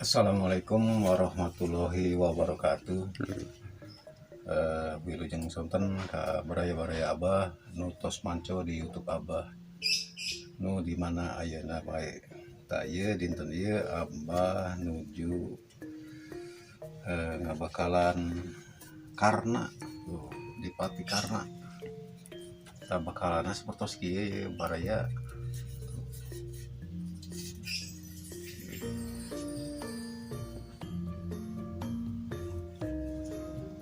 Assalamualaikum warahmatullahi wabarakatuh. Wilujeng sonten ka baraya-baraya Abah nu tos manco di YouTube Abah, nu di mana ayeuna bae. Tah, ieu dinten ieu Abah nuju ngabakalan karna tuh di Pati Karna. Tah, bakalanna sapertos kieu ye, baraya.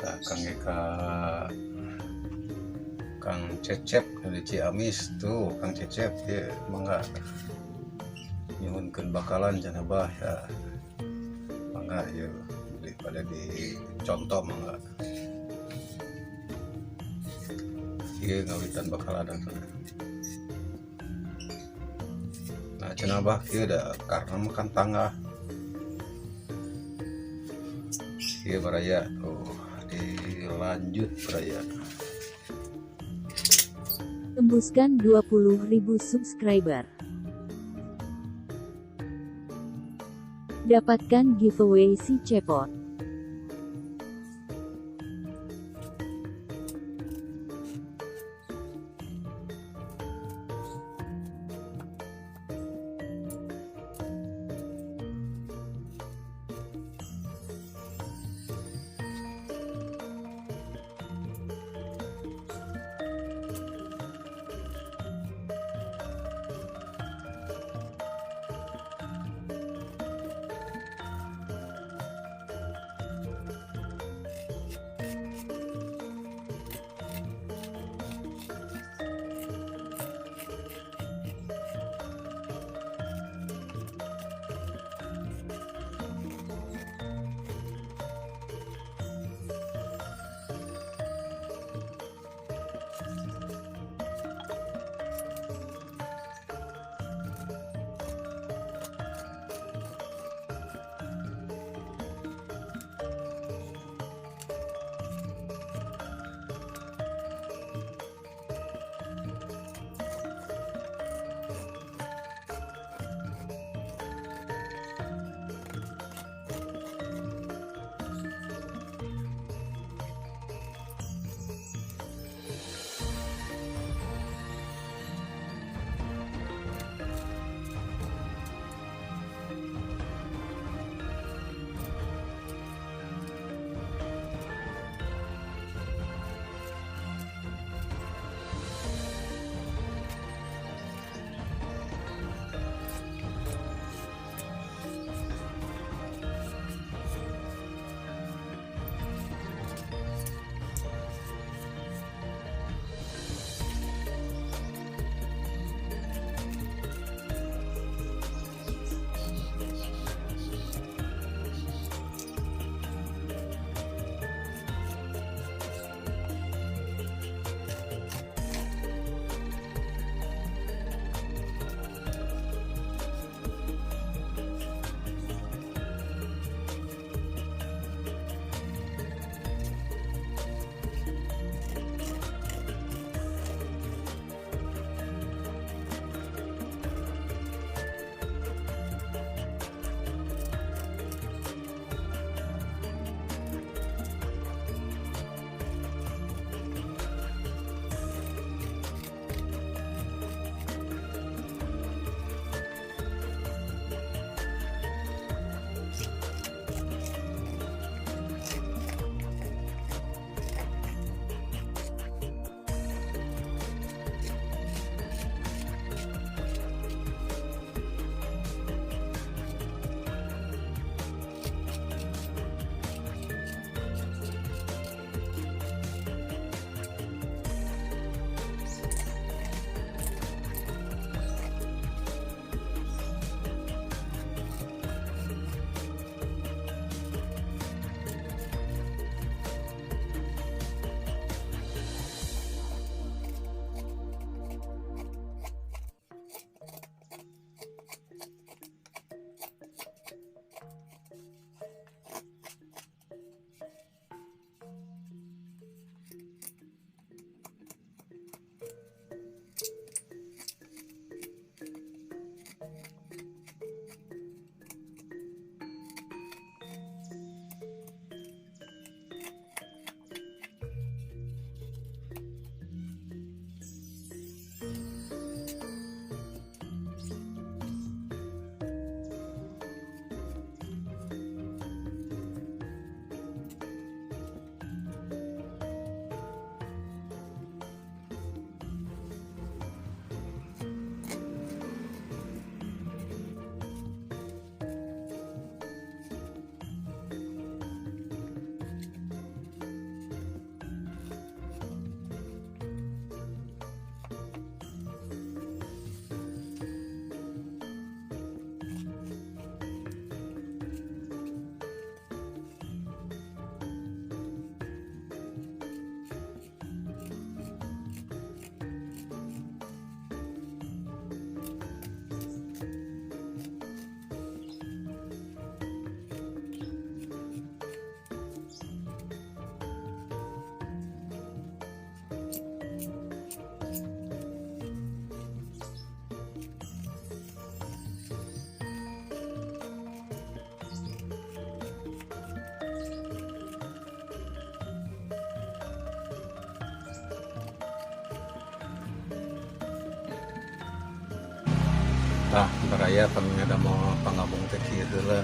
Tah, Kang Eka, Kang Cecep dari Ciamis tuh. Kang Cecep ya, mangga nyuhunkeun bakalan cenah, Bah, ya. Mangga ya, daripada dicontoh, mangga ieu ngawitan bakalan tuh. Nah, cenah Bah kieu, da karena makan tangga ieu, baraya. Tuh, dilanjut, baraya. Tembuskan 20.000 subscriber. Dapatkan giveaway si Cepot. Baraya pami ngadamel pangabung teh kieu heula.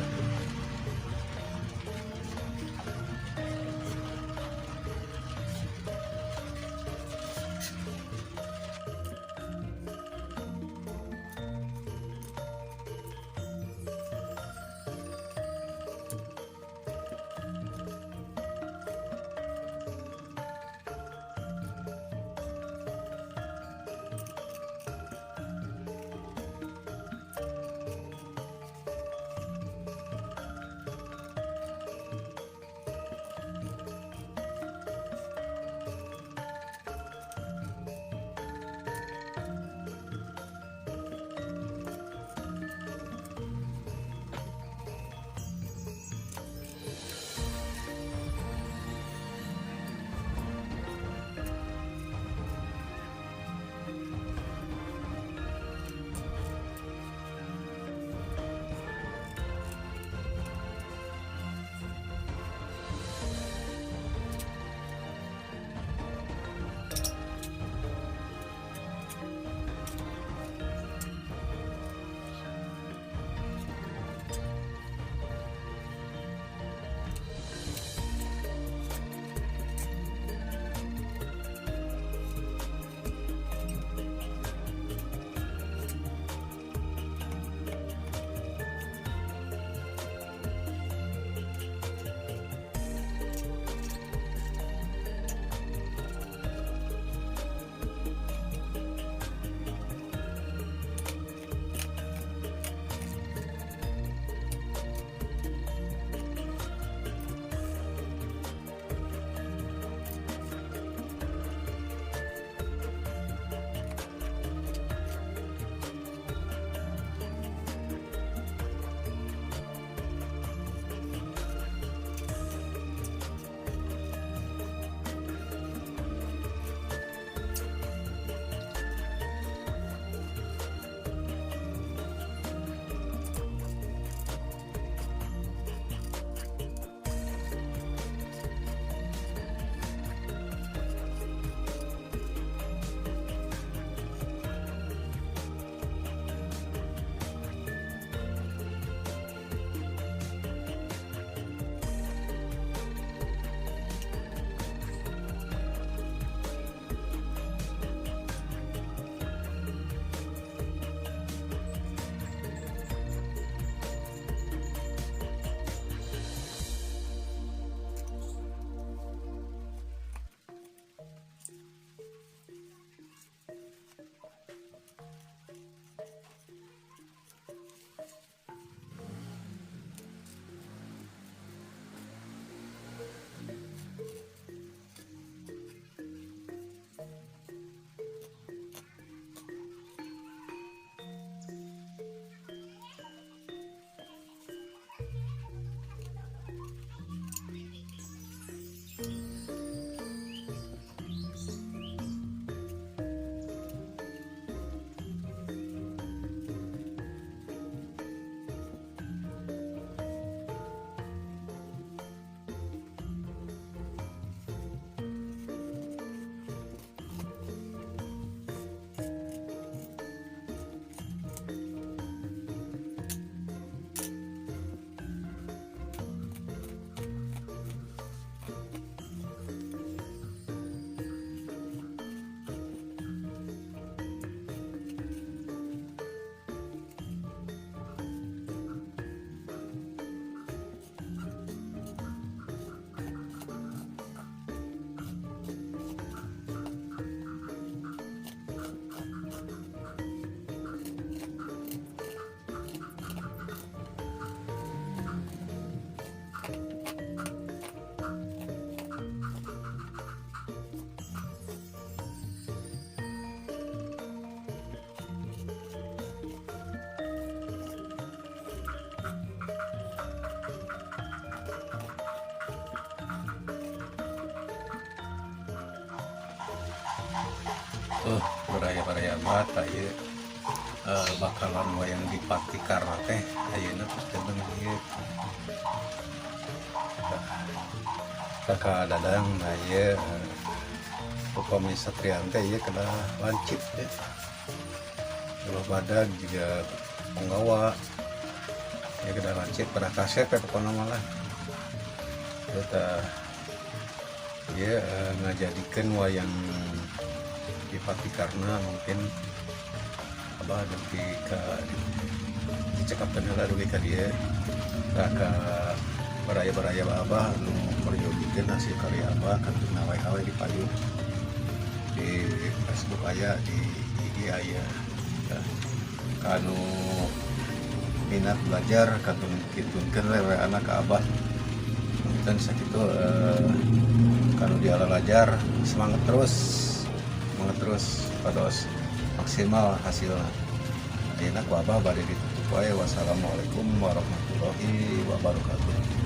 Oh, baraya-baraya mata ieu bakalan wayang Dipati Karna teh ayeuna terus janten ieu. Kakak Dadang, nah ieu upami satrian teh ieu kedah lancip ya. Kalau badag juga punggawa ya, kedah lancip, kedah kasep ya, pokoknya malah kita ya ngajadikeun wayang Dipati karena mungkin Abah dugi ka dicekapkeun heula dugi ka dieu. Tah, ka baraya-baraya Abah anu meryogikeun hasil karya Abah kantun WA di payun, di Facebook aya, di IG aya. Tah, kanu minat belajar kantun kintunkeun we WA-na ka Abah. Punten sakitu kanu dialalajar, semangat terus, semangat terus pados maksimal hasilna. Ayeuna ku Abah bade ditutup wae. Wassalamualaikum warahmatullahi wabarakatuh.